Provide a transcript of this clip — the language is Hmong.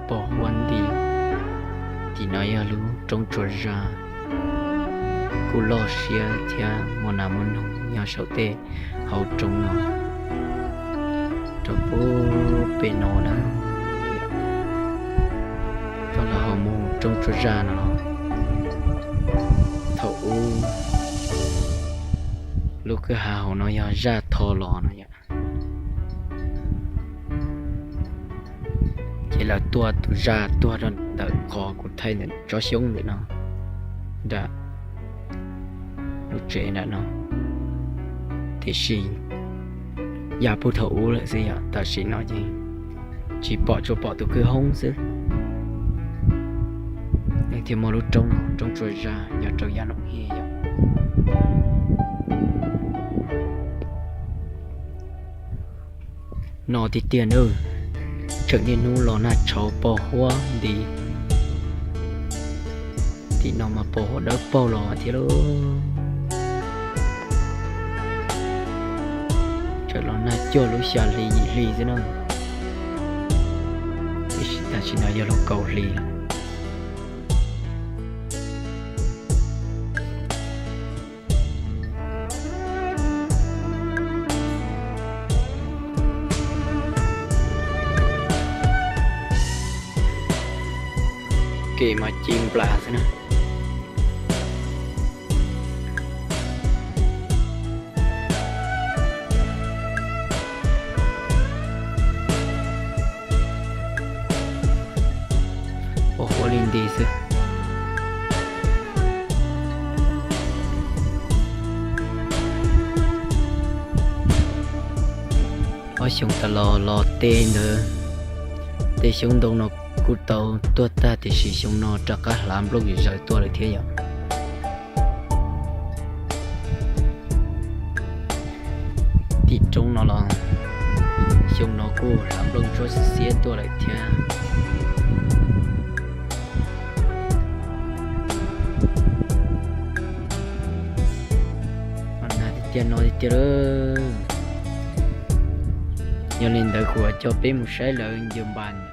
Pog huab nti. Tim no yog lub roob tsuas zaj, kuj loj siab thiab muaj nas muaj noog nyob saum tej hauv roob no. Rau pem no na, rau lawv ho mus roob tsuas zaj no. Thaum ub lub kwj ha hauv no yog zaj tho los no yom. Ces lawv tua tus zaj tuag rau ntawm qhov kuv thaij ntawm tsob xyoob ntawm no, nram lub tsev nram no. Tiam sis yog puag thaum ub lawm xwb yom, tam sim no ces tsis pom, tsuas pom tus kwj hoob xwb. Thiaj muaj lub roob no, roob tsuas zaj, yog rau yav no yom. No tiag tiag na, tseem niaj hnub los nag tshauv pos huab nti. Tim no mas pos huab dawb paug los thiab lauj. Tseem los nag cuag lub xya hli yim hli xwb na. Tam sim no yog lub kaum hli lawm. Kev mas ci nplas xwb na. Pos huab li nti xwb. Ob xyoos tas los los tej ntawd, tej xyoob ntoo no kuj tau tuag tag, tiam sis xyoo no rov qab hlav nplooj zawm tuaj lawm thiab yom. Tim roob no los xyoo no kuj hlav nplooj tsuab xiab tuaj lawm thiab. Tiag no tiag tiag. Yog li ntawd kuv coj peb mus saib lawv ncaws npas.